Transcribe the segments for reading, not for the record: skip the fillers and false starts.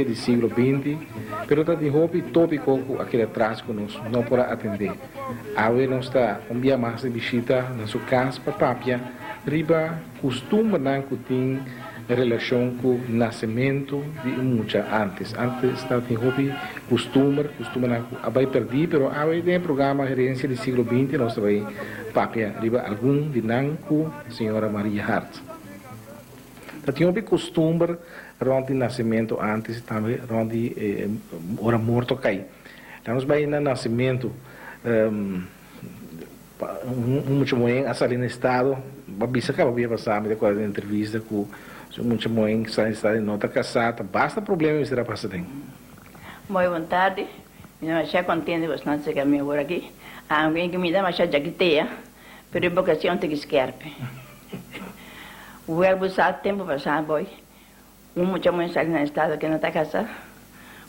Herensia di Siglo binti, pero ta tin hopi tópiko ku a keda tras ku nos no por a atendé. Awe nos ta un bia mas di bishita na su kas pa papia riba kustumbernan ku tin relashon ku nasementu di un mucha ántes. Ántes tabatin hopi kustumber, kustumbernan ku a bai pèrdí, pero awe den e programa Herensia di Siglo binti nos ta bai papia riba algun di nan ku señora Maria Hart. Ta tin hopi kustumber rònt di nasementu ántes i tambe rònt di ora morto kai. Laga nos bai na nasementu. Un mucha muhé a sali na estado, bo a bisa kaba bia pasá, mi ta kòrda den entrevista ku si un mucha muhé sali na estado i no ta kasá, ta basta problema mester a pasa den. Mooi bon tardi, mi ta masha kontento ku esnan seka mi awor aki. Aunke mi ta masha djakitea, pero e bokasion ta ki skerpi. Wèl bo sa tempu pasá boy, Un mucha muhé sali na estado ke no ta kasá,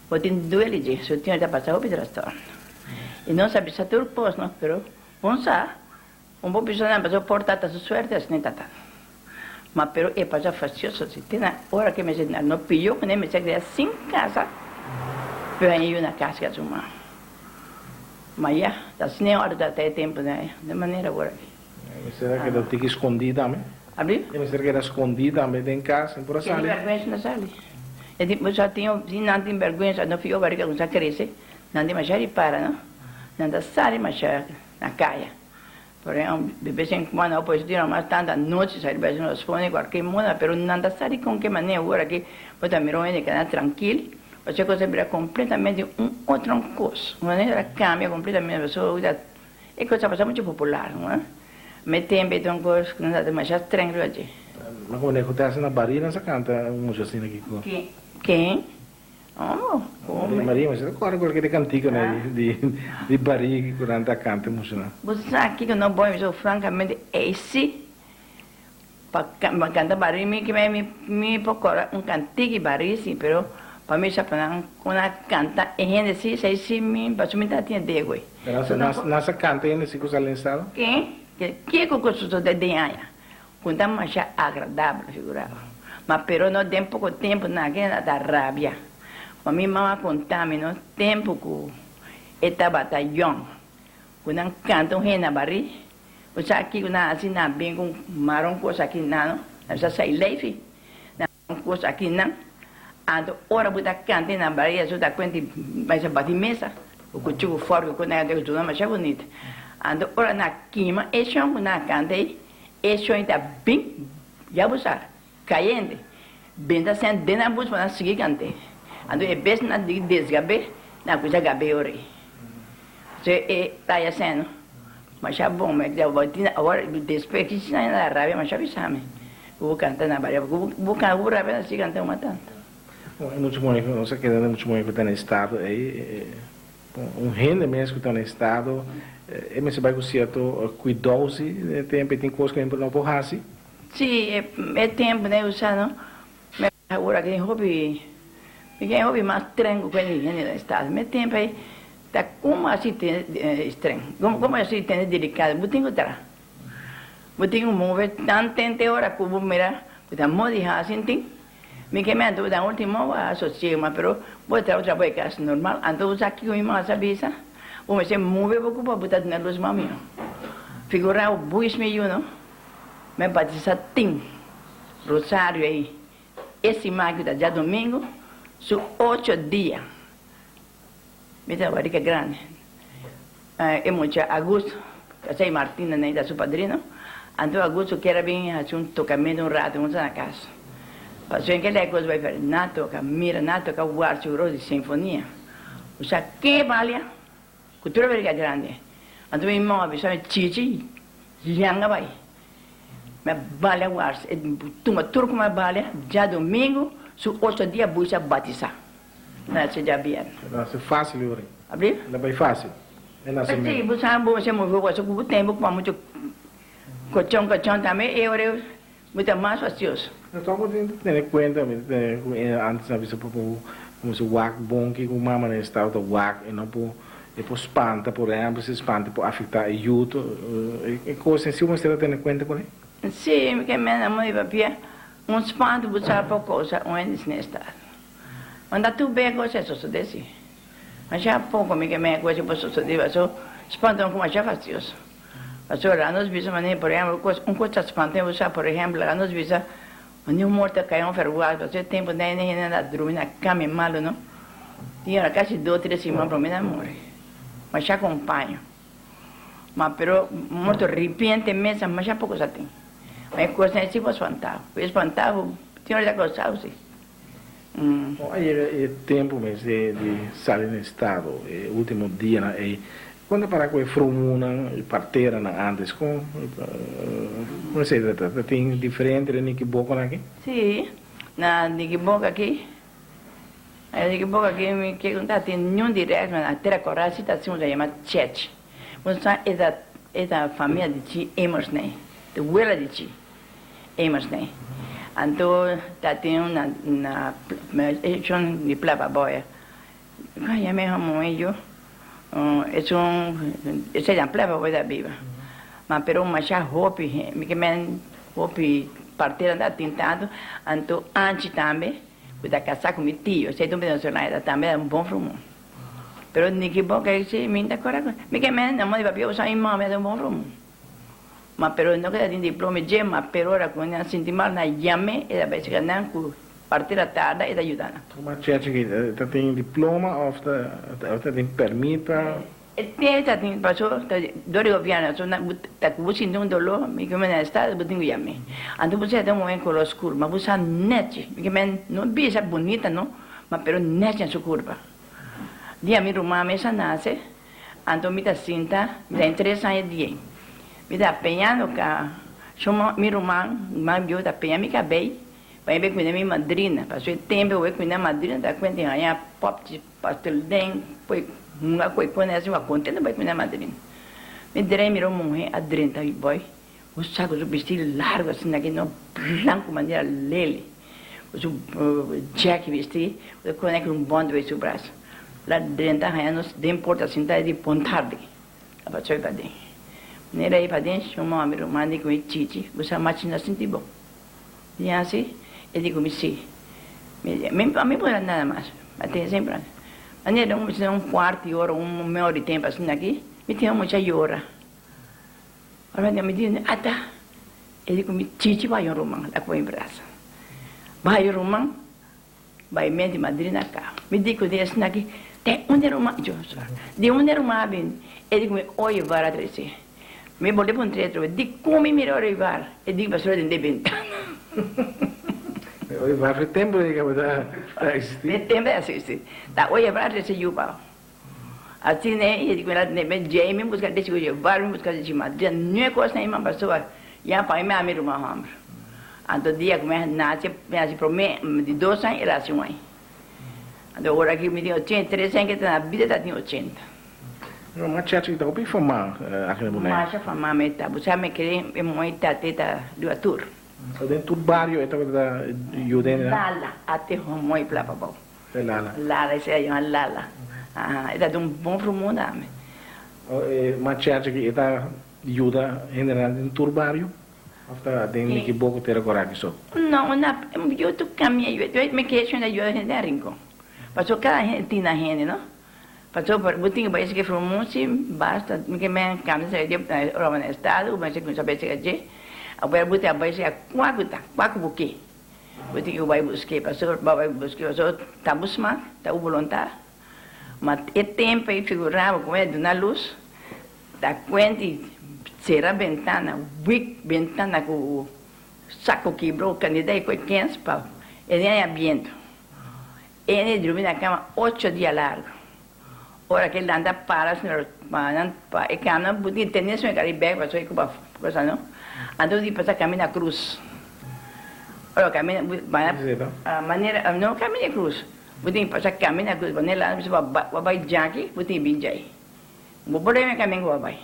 bo tin duele dje, su tio ta pasa hopi trastorno. I nos a bisa tur kos no, pero bon sa, un bo bisa nan pasobra por ta ta su suerte asina e ta ta. Ma pero e pasa fastioso si, te na ora ke mester na no piyo kuné mester keda sin kasa, pero a yu na kas ka su mama. Ma ya, ta asina e ora ta ta e tempu nan, den manera awor aki. E mester a keda tiki skondí tambe. Abi? E mester a keda skondí tambe den kas, e por a sali. Tin bèrgwensa na sali. E tin, bo sa tin, si nan tin bèrgwensa, no fio barika kuminsá krese, nan tin masha ripara, no? Nan ta sali masha na kaya. Por ehempel, de bes en kuando nan por duna mas tantu anochi sali bai nos pone kualke moda, pero nan ta sali kon ke manera ora ke bo ta mira un hende keda trankil, pasobra e kos a bira kompletamente un otro kos. Un manera ta kambia kompletamente, pasobra E kos a pasa muchu popular, no? Me tempe ta un kos ku nos a demasiado streng riba dje. Ma komo ku ta hasi na barí nos a kanta muchu asina kiko? Ken? Ken? Oh, komo? Maria, mi sa ta kòrda kualke di kantikonan di di barí ku nan ta kanta muchu nan. Bo sa kiko no bon mi frankamente ei si Pa canta barí mi ki mi mi por cora un cantiki barí si pero pa mi sa pa nan con a canta e hende si esei si mi pasobra mi ta tin e dego ei. Pero nan sa canta e hende si cu sa lensado? Ke? Kico cu sosode den aña cu ta masha agradabel figurabo ma pero no den poco tempo nan a keda ta rabia ma mi mama a conta mi no tempo cu e tabata yong cu nan canta un hende na barí. Bo sa kiko nan hasi? Nan bin ku maron kos aki nan, nan sa sai leifi, nan maron kos aki nan. Anto ora bo ta kanta nan baria su ta kuenta i bai sa bati mesa ku kuchu ku fòrk ku nan ta zona masha bunita. Anto ora nan kima e shon ku nan kanta ei, e shon ta bin, ya bo sa, kayente, bin ta sent den nan bus pa nan sigui kant'é. Anto e bes nan di desgab'é, nan kuminsá gab'é ora ei. Se e taya seno masha bon me di awor tin awor despues ki si nan a rabia masha bisa mi ku bo kanta na baria ku bo kanta ku bo rabia na si kanta uma tanto. Bon e mucha muhé ku nos a keda mucha muhé ku ta na estado ei un hende mes ku ta na estado e mester bai ku sierto kuidou si den e tempu e tin kos ku e no por hasi. Si e tempu nan e usa no. Awor aki tin hopi, mi ken hopi mas tren ku kende hende na estado. Mi tempu ei ta komo asi tene tren, komo asi tene delikado, bo tin ku traha. Bo tin ku move tan tente ora ku bo mira ku ta modi hasi tin. Mi ke menti bo ta ultimo bo a sosiego mas pero bo ta traha bo trabou e kas normal. Anto bo sa kiko mi mama sa bisa? Bo mester move bo ku pa bo ta duna lus mas mihó. Figura bo buis mi yu no. Mi a batisa tin rosario ei e siman ku ta djadumingu su ocho dia. Mi ta warica grandi. E mucha Augusto, kasei Martina nei ta su padrino, anto Augusto kier a bin hasi un tocamento un rato hunto na cas. Pasobra en kende cos bai fer, nan a toca mira, nan a toca warchi groot di sinfonia. Bo sa ke balia? Ku tur a warica grandi. Anto mi mama a bisa mi, Chichi, Yanga bai. Mi a balia wars e tuma tur ku mi a balia djadumingu su ocho dia buis a batisa na se djabièrnè. El a hasi fásil yori. Abri? El a bai fásil. E nasementu. Si, bo sa bo se move wòs ku bo tempu ku muchu kochon kochon tambe e ora bo ta mas fastioso. No tòg bo tin tene kuenta mi ta tene ku antes a bisa por komo si wak bon kiko mama na estado ta wak e no por E por spanta, por ehempel, si spanta por afecta e yu, e cos en si bo mester a tene cuenta cune? Si, mi ke menda muy papia, un spanto bo sa por causa un hende sin estado. Manda tur be cos a sosode si. Masha poco mi ke mea cos por sosode paso spanta un cu masha fastioso. Paso laga nos bisa manera por ehemplo un cos ta spanta mi bo sa por ehemplo laga nos bisa un morto a cay un ferguas paso e tempo ney hende a drumi na cama e malo no tin ora casi dos tres siman prome nan muri masha compaño ma pero morto ripiente mes masha poco sa tin ma e cosnan si por spanta bo e spanta bo tin ora ta causa bo si. Kon a yega e tempu mes di sali na estado, e ultimo dianan ei? Kon ta para ku e frumunan i parteranan antes? Kon kon esei ta trata? Ta tin diferente den Nikibokonan aki? Sí, na Nikiboko aki, na Nikiboko aki mi ke ku ta tin niun dirèkt, ma na Tera Kòrá si ta tin un ta yama Chèch. Bo sa e ta e ta famia di chi Emersney, e wela di chi. Emersney. Anto ta tin una na eshon di Plapa Boya. Con yama e homo ello? Esun esei na Plapa Boya ta biba. Ma pero masha hopi mi ke men hopi partera ta tin tanto. Anto Anchi tambe cu ta casa cu mi tio, esei ta un venezolano, e ta tambe un bon frumu. Pero Nicky Boca si mi ta acorda cu mi ke men na modo di papia usa mi mama e ta un bon frumu. Ma pero no keda tin diploma dje, ma pero ora ku nan sinti mal nan yam'é e ta bai seka nan ku parti la tarda e ta yuda nan. Ma chechi ki ta tin diploma of ta tin permit pa. E tin e ta tin paso ta dor di gobièrnu so nan ta ku bo sinti un doló mi ke men na estado bo tin ku yam'é. Anto bo seta un muhé koló skur ma bo sa nèchi mi ke men no bisa bunita no ma pero nèchi na su kurpa. Dia mi ruman mes a nase. Anto mi ta sinta, mi ta den tres aña di ei. Mi ta peñando ka shuma mi ruman mas bieu ta peña mi kabei pa mi bai cuida mi madrina. Pasobra e tempo bo bai cuida madrina ta cuenta di haña popchi, pastel den, poi hunga cu e cona asi, mi contento bai cuida madrina. Mi drei mira un muhe a drenta mi boy, un sa cu su bisti largo asina aki no blanco manera leli, cu su jacket bisti, cu e cona cu un bond bay su braso. La drenta haña nos den porta sinta e di pon tardi. A pasó e paden. Manera e paden su mami ruman di ku mi chichi, bo sa machi no sinti bon. Di hasi, e di ku mi si. Mi di, mi mi por nada mas. A tene sempre. Manera un un kuarto di ora, un media ora di tempo asina aki, mi tin un mucha yora. Ora mi di, ata, e di ku mi chichi bai un ruman, la kohe brasa. Bai un ruman. Bai menti madrina ka. Mi di ku esnan aki, Te unda ruman? Jo, Di unda ruman a bini? E di ku mi, Oye var a trese. Mi bolbe puntra e trobe, Di kon mi mira ora var? E di ku pasobra den de bentana. Oye var fe tempu ei tabata ta existi? Fe tempu ei a existi. Ta oye var a trese yu pa. Asina e di ku mi, Mi djei mi buska deci ku oye var, mi buska deci madrina. Nue kosnan ei man pasobra ya pa mi mi ruman hòmber. Anto dia ku mi a nase, mi a nase promé di dos aña, el a hasi un aña. Anto ora ku mi tin 83 aña, ke ta na bida ta tin 80. Mi mama Chechi ta hopi famá aki na Bonaire. Masha famá mi ta. Bo sa mi kere e muhé tate ta dua tur. Den tur bario e tabata yuda hende? Lala, ate homoe pla pa bou. E Lala. Lala, esei a yama Lala. Aha, e ta un bon frumu tambe. E mama Chechi aki e ta yuda hendenan den tur bario? Of ta den mi kiboco tera coraki so? No, una, yo tu cambia, yo, yo me quedé siendo yo hende a Rincon. Paso cada hende tin nan hende, no? Paso por, bo tin que bay esaki frumu si, basta, mi ke men cambia sa di ora bo na estado, bo mester cuminsa bay esaki dje. Afuera bo ta bay esaki cua cu ta, cua cu bo ke. Bo tin cu bay busque, paso bo bay busque, paso ta bo smak, ta bo voluntad. Ma e tempo ei figura bo como e duna luz. Ta cuenti cera bentana, wik bentana cu saco kibro, candida y coe kens pa e den haya biento. Ene drumi na cama ocho dia largo. Ora ke lanta para pa nan pa e cama nan tin tene su e cari bek pasobra e cuba cosa no. Anto di pasa camina cruz. Ora camina manera no camina cruz bo tin pasa camina cruz manera bo bo bay djaki bo tin bin djai. Bo por reme kamin ku bo a bai.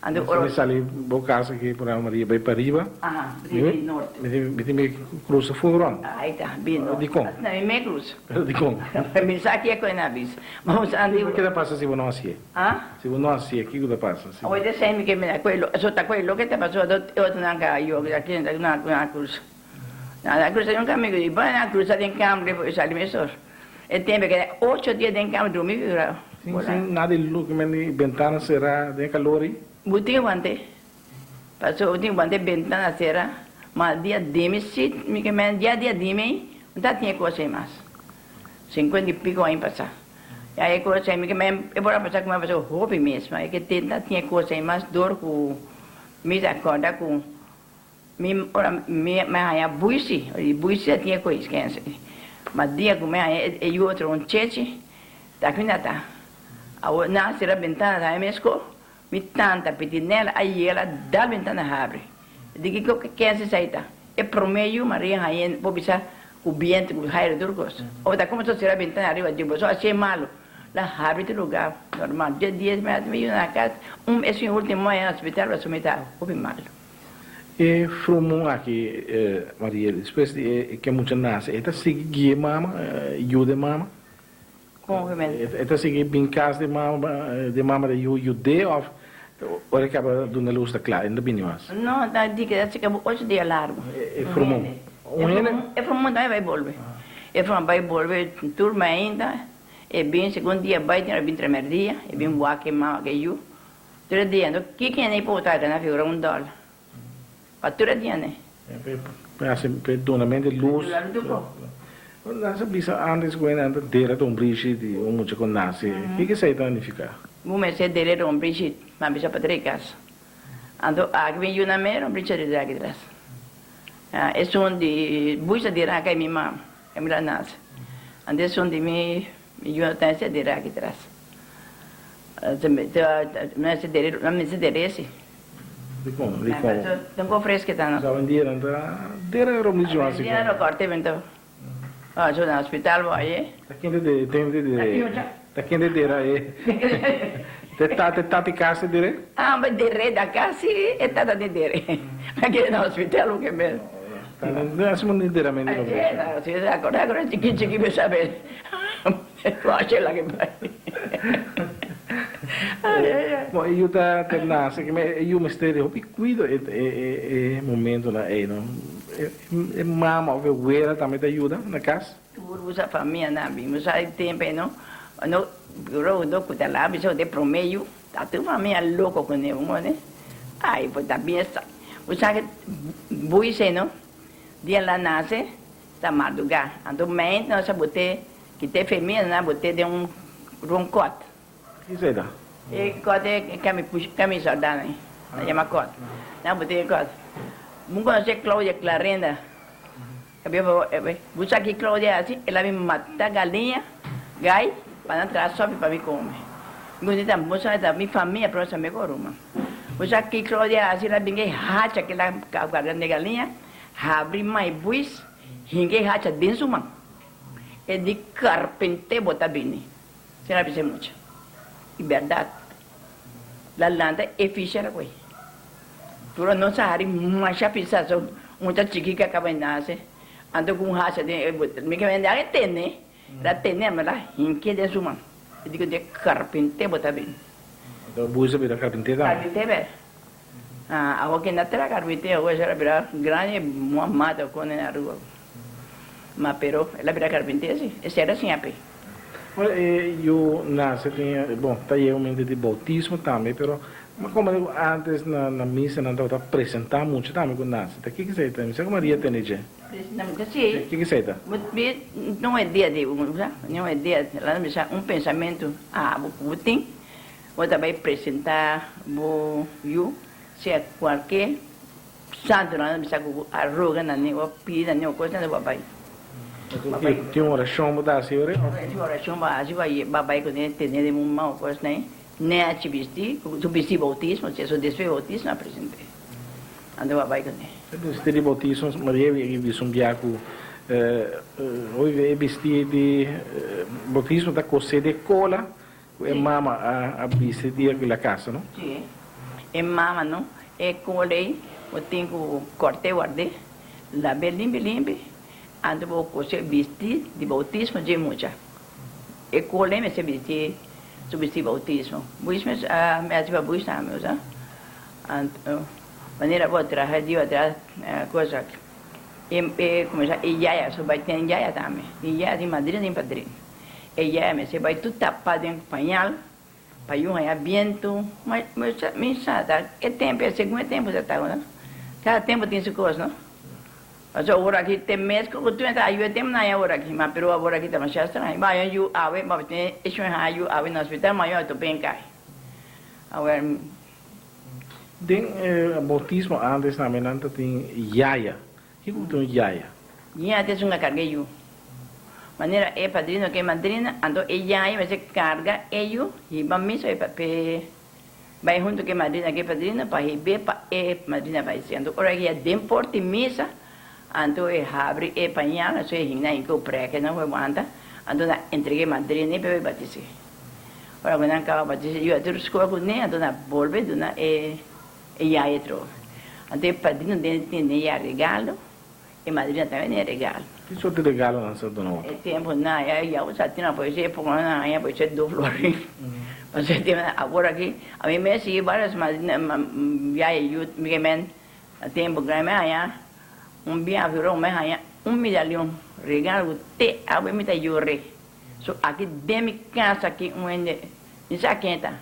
Anto ora. Mi sali bo kas aki por Ave Maria bai pariba. Aha, bo tin bin norte. Mi tin bin krusa Fulron. Ahí ta, bin norte. Dikon? Asina mi me krusa. Pero dikon? Mi sa kico e na bisa. Ma bo sa Kiko ta pasa si bo no hasié? Ah? Si bo no hasié, kiko ta pasa? Awor ta esei mi ke mira ku e lo, so ta ku e loke ta pasa e otronan ka yoga aki nan a krusa. Nan a krusa den un kamingo di bai nan a krusa den kamber despues sali mesora. E tempo keda ocho dia den kama drumi figurado. Sin sin nada di luk men di bentana sera den calor ei. Bo tin wante paso bo tin wante bentana sera ma dia dimi si mi ke men dia dia dimi ei no ta tin e cos ei mas cincuenta y pico aña pasa ya e cos ei mi ke men e por a pasa cu mi a pasa hopi mes ma e ke tin ta tin e cos ei mas dor cu mi ta acorda cu Mi ora mi a haña buisi, i buisi a tin e kois kense. Ma dia ku mi a haña e yu otro un chechi, ta aki na ta. Awor nan a sera bentana tambe mesko, mi tanta Pitinela a yega la dal bentana habri. E di kiko ke kense esei ta? E prome yu Maria haña por bisa ku bientu ku haire tur kos. Ora ta komo so sera bentana ariba dje boso hasié malu. La habri tur lugar normal. Dje dies mi a mi yu na kas, un esun ultimo aña na hospital pasobra mi ta hopi malu. E frumun aki, Mariel, despues di e ke mucha nase, e ta sigui guia e mama, yuda e mama? Kon ke men? E ta sigui bin kas di mama, di mama ta yu yud'é òf ora e kaba duna lus ta kla, e no ta bini mas? No, ta di ke ta seka bo ocho dia largu. E frumun? Un hende? E frumun tambe bai bolbe. E frumun bai bolbe tur mainta, e bin segun dia bai tin ora bin tremerdia, e bin wak e mama ke yu. Tur e dia no kiko hende por ta gana figura un dòler pa tur e dia ne. Pe hasi pe dunamento di lus. Nan sa bisa antes ku hende nan ta dera ta un brishi di un mucha ku nase. Kiko esei ta nifiká? Bo mester dera ta un brishi ma bisa pa trei kas. Anto aki bin yuna mero un brishi di aki tras. Esun di bush ta dera aki mi mama e mi la nase. Anto esun di mi yuna ta mester dera aki tras. Dikon? Dikon? Don fresco ta no. Awendia nan ta dera rombijo asi Awendia nan lo corte bento. Ah so na hospital bo aye. Ta kende de tende de ta kende dera e te tata tata casa dere? Ah ba dere da casa si e tata di dere. Ma kende na hospital bo ke mel. Ta asi mo ni dera men di rombijo. Si acorda acorda chiki chiki mi sabe. Bon, e yu ta nase, e yu mester di hopi kuido e e momentonan ei, no? E mama of e wela tambe ta yuda na kas? Tur usa famianan bin usa e tempu ei, no? No, no ku ta labi so den prome yu, ta tur famia loko kuné, bo mone? Ai, bo ta bien sa. Bo sa ke buis ei, no? Dia el a nase, ta mardugá. Anto mente nos a bot'é Kite femia nan bote den un ron kot. Ki esei ta? E kot e kami push kami sòldá nan nan yama kot. Nan bote e kot. Bo konosé Claudia Clarenda? Bo sa ki Claudia hasi? El a bin mata galiña, gai, pa nan traha sòpi pa mi kome. Mi konosé ta bo sa ta mi famia pero sa mi ko ruman. Bo sa ki Claudia hasi? El a bin ke hacha kila guarda den galiña, habri mai buis, hinka e hacha den su man. E di karpinté bo ta bini. Sin a bisa mucha. I bèrdat, la lanta e fisher a kohe. Pero nos a hari masha pisa so mucha chiki ke a kaba di nase. Anto ku un hacha den e boter. Mi ke mende a tene, el a tene mi la hink'é den su man. E di ku di karpinté bo ta bini. Anto bo usa bira karpinté tambe? Karpinté bèr. Awor ke na traha karpinté awor esei a bira grandi e mata kone na Aruba. Ma pero el a bira carpinté si, esei era siña p'e. Bueno, e yu nace tin, bon, ta yega momento di bautismo tambe, pero ma como digo antes na na misa nan tabata presenta mucha tambe cu nace, ta kiko esei ta? Mi sa cu Maria tende dje. Presenta mucha, si. Kiko esei ta? Mi no e dia di, no e dia, laga mi bisa un pensamento, ah, bo cu bo tin, bo ta bay presenta bo yu, sea cualke. Santunan a bisa ku a roga nan ni o pidi nan ni o kos nan bo a bai. Tin un orashon bo ta hasi ora? Tin orashon bo a hasi bo a bai kuné tene den un man o kos nan ne a bisti su bisti boutismo si su despues boutismo a present'é anto bo a bai kuné. E bisti di boutismo Maria a bisti un bia ku hopi e bisti di boutismo ta kosé den kola Ku e mama a bisti dia ku el a kasa, no? Sí. E mama, no? E kol ei bo tin ku kòrt'é ward'é, lab'é limpi limpi, anto bo kos'é bisti di boutismo dje mucha. E kol ei mester bisti su bisti boutismo. Buis mes a mi hasi pa buis tambe, bo sa. Anto manera bo a traha di bo a traha kos aki. E e kuminsá e yaya, so bai ten yaya tambe. Tin yaya, tin madrina, tin padrino. E yaya mester bai tur tapa den pañal pa yu haña bientu. Mi sa ta e tempu e segun e tempu ta ta no. Kada tempu tin su kos no. Pasobra awor aki te mes ku tur ta ayu e tempu nan haña awor aki ma pero awor aki ta masha straño. Bo haña yu awe bo tin e shon haña yu awe na hospital mañana e topa en kai. Awor. Den e bautismo antes tambe nan ta tin yaya. Kiko ku ta un yaya? Yaya ta esun a karga e yu. Manera e padrino ku e madrina, anto e yaya mester karga e yu hiba misa e p'e bai huntu ku e madrina ku e padrino pa hib'é pa e madrina bai si. Anto ora ku ya den port'i misa, anto e habri e pañal, anto e hingna hinka ku prèkenan ku e wanta, anto nan entreg'é madrina i p'e bai batis'é. Ora ku nan kaba batis'é, yu a tur skohe kuné, anto nan bolbe duna e. E yaya trobe. Anto e padrino den tene ya regalo, e madrina tambe den regalo. Ki sorto di regalo nan sa duna otro? E tempo nan ya ya usa tina por ese epoca nan haña por ese dos florin. Pasobra e tempo nan awor aki ami mes sigui varios madrina yaya yu mi ke men na tempo grandi mi haña un biaha firo mi haña un medalion regalo ku te awe mi ta yore. So aki den mi casa aki un hende mi sa ken ta.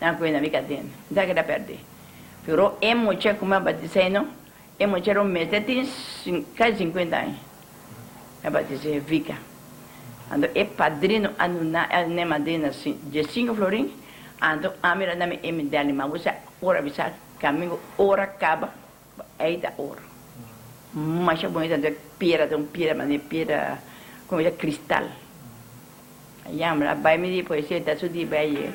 Nan ku e na mi kadena. Mi ta keda pèrdè. Pero e mucha ku mi a batisá no, e mucha lo mester tin kasi sinkuenta aña. Mi a batis'é Vika. Anto e padrino a duna a duna e madrina diesinku florin, anto ami lo a dami e medali. Ma bo sa ora bisa kamingu ora kaba, ei ta oro. Masha bunita, anto e piedra ta un piedra manera piedra, komo bisa kristal. Yamra bai mi di poesia ta su di bai ye.